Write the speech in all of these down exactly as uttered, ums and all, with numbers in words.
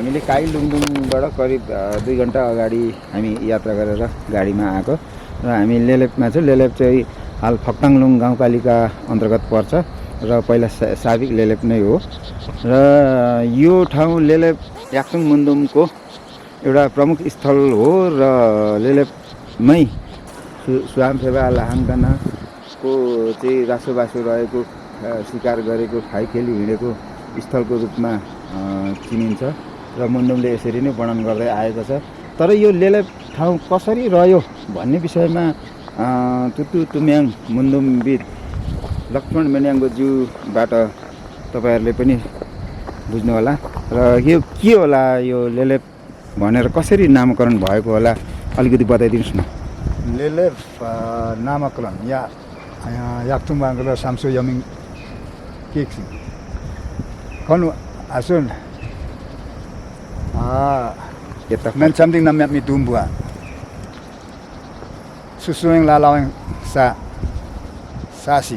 हामीले काइलुङदुङबाट करिब, अ, दुई घन्टा अगाडि हामी यात्रा गरेर गाडीमा आएको र हामी लेलेपमा छौँ। लेलेप चाहिँ हाल फक्ताङलुङ गाउँपालिका अन्तर्गत पर्छ र पहिला सा-, साबिक लेलेप नै हो। र यो ठाउँ लेलेप याक्चुङ मुन्दुमको एउटा प्रमुख स्थल हो र लेलेपमै सु-, सुहाम फेबा लाहाङ दनाको चाहिँ रासोबासो रहेको, अ, सिकार गरेको, खाइखेली हिँडेको स्थलको रूपमा, अ, चिनिन्छ र मुन्दुमले यसरी नै वर्णन गर्दै आएको छ। तर यो लेलेप ठाउँ कसरी रह्यो भन्ने विषयमा, अ, तुतु तुम्याङ मुन्दुमविद् लक्ष्मण मेन्याङ्गो ज्यूबाट तपाईँहरूले पनि बुझ्नुहोला। र यो के होला, यो लेलेप भनेर कसरी नामकरण भएको होला, अलिकति बताइदिनुस् न। लेलेप, अ, नामकरण या, अ, याक्तुङ बाङ्गला सामसो यमिङ केक्सिङ। कनु आसुन। अ, यता मेन समथिङ नम्यामी दुम्बुवा। सुसुएङ लालावेङ सा, सासी।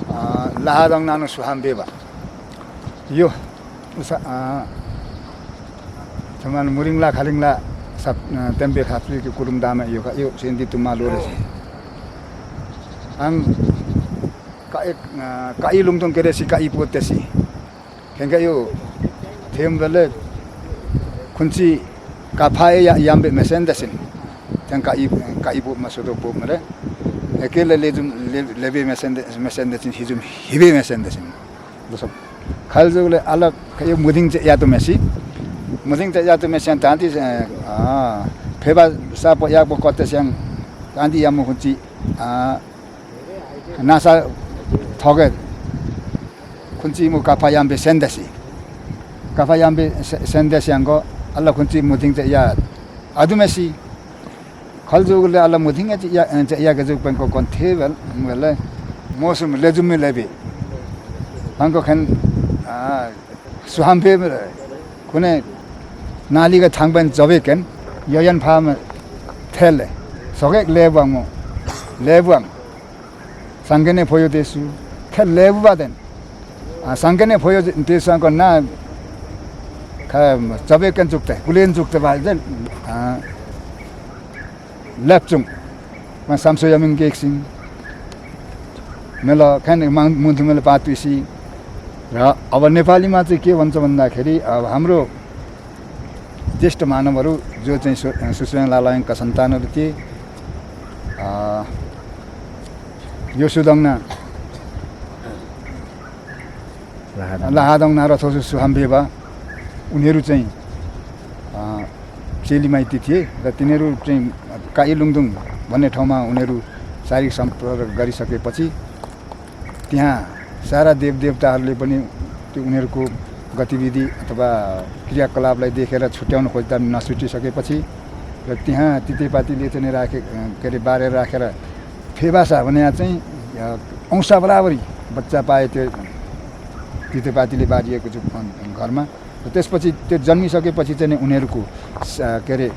अ, लाहादङ नानु सुहाम बेबा। यो, उसा, अ, थमान मुरिङला खालिङला सब, अ, तेम्पे खाप्री कि कुरुम दामे यो का, यो सेन्दी तुम्मा लोरे से। आङ का एक, अ, काइलुङदुङ केरे सी काइपोते सी। खेंका यो थेम बले खुन्ची काफाए या-, याम्बे मेसेन दसिन। थें काइ, काइ बोप मा सोतो बोप मरे। एकेले लेजुम, ले, लेबे मेसेन द-, मेसेन दसिन, हिजुम हिबे मेसेन दसिन। दोसो। खाल जोगले अलग यो मुदिङ चाहिँ यातो मेसी। मुदिङ चाहिँ यातो मेसी ताँती, अ, फेबा साप याको कत्ते स्याङ ताँती यामु खुन्ची, अ, नासा थगे खुन्ची मु काफा याम्बे सेन्देसी। काफा याम्बे से-, सेन्देसी अंगो अल्ला खुन्ची मुदिङ चाहिँ या अदुमेसी। खल जुगले अल्ला मुदिङ चाहिँ या, चाहिँ या के जुग पेंको कौन थे बल, बल मौसम लेजुम में लेबे। अंगो खेन, आ, सुहाम्फे कुने नालीगा थाङबेन जबेकेन, ययन फाम थेले, सोगेक लेबुवाङ मो, लेबुवाङ। संगेने फोयो देसु, थे लेबुवा देन। आ, संगेने फोयो देसु अंको ना, खा, जबेकेन चुक्ते, कुलेन चुक्ते बाल देन, आ, लेप्चुङ। मा सामसो यमिङ गेक्सिङ। मेला खाने माङ-, मुन्थु मेला पातुसी। र अब नेपालीमा चाहिँ के भन्छ भन्दाखेरि, अब हाम्रो ज्येष्ठ मानवहरू जो चाहिँ सु-, सुस्वेङ लालायङका सन्तानहरू थिए। अ, यो सुदङ्ना लाहादङ। लाहादङ नारथोसु सुहाम्फेबा उनीहरू चाहिँ, अ, चेली माइती थिए र तिनीहरू चाहिँ काइलुङदुङ भन्ने ठाउँमा उनीहरू शारीरिक सम्पर्क गरिसकेपछि त्यहाँ सारा देवदेवताहरूले पनि त्यो उनीहरूको गतिविधि अथवा क्रियाकलापलाई देखेर छुट्याउन खोज्दा नछुटिसकेपछि र त्यहाँ तितेपातीले चाहिँ राखे, के अरे, बारेर राखेर फेबासा भने चाहिँ, अ, औँसा बराबरी बच्चा पाए त्यो तितेपातीले बारिएको छु घरमा। र त्यसपछि त्यो जन्मिसकेपछि चाहिँ नि उनीहरूको स-, के अरे,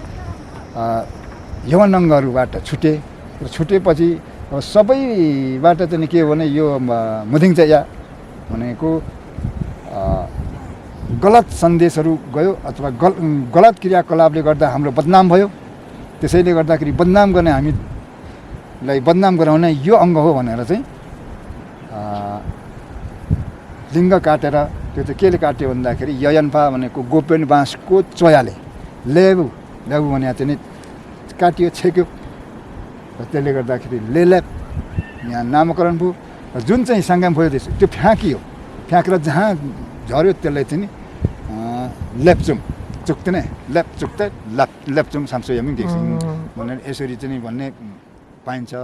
अ, यौवन अङ्गहरूबाट छुटे। र छुटेपछि अब सबैबाट चाहिँ नि के हो भने यो, अ, मुदिङ चाहिँ या भनेको, अ, गलत सन्देशहरू गयो अथवा गल-, गलत क्रियाकलापले गर्दा हाम्रो बदनाम भयो। त्यसैले गर्दाखेरि बदनाम गर्ने, हामीलाई बदनाम गराउने यो अङ्ग हो भनेर चाहिँ, अ, लिङ्ग काटेर, त्यो चाहिँ केले काट्यो भन्दाखेरि ययन्फा भनेको गोपेन बाँसको चोयाले लेबु, लेबु भने चाहिँ नि काटियो, छेक्यो। र त्यसले गर्दाखेरि लेलेप यहाँ नामकरण भयो। र जुन चाहिँ साङ्गाम भयो त्यसो, त्यो फ्याँकियो। फ्याँकेर जहाँ झर्यो त्यसलाई चाहिँ नि, अँ, लेप्चुङ, चुक्तने, लेप चुक्ते, लेप, लेप्चुङ सामसो यमिङ गेक्सिङ अँ। भनेर यसरी चाहिँ नि भन्ने पाइन्छ।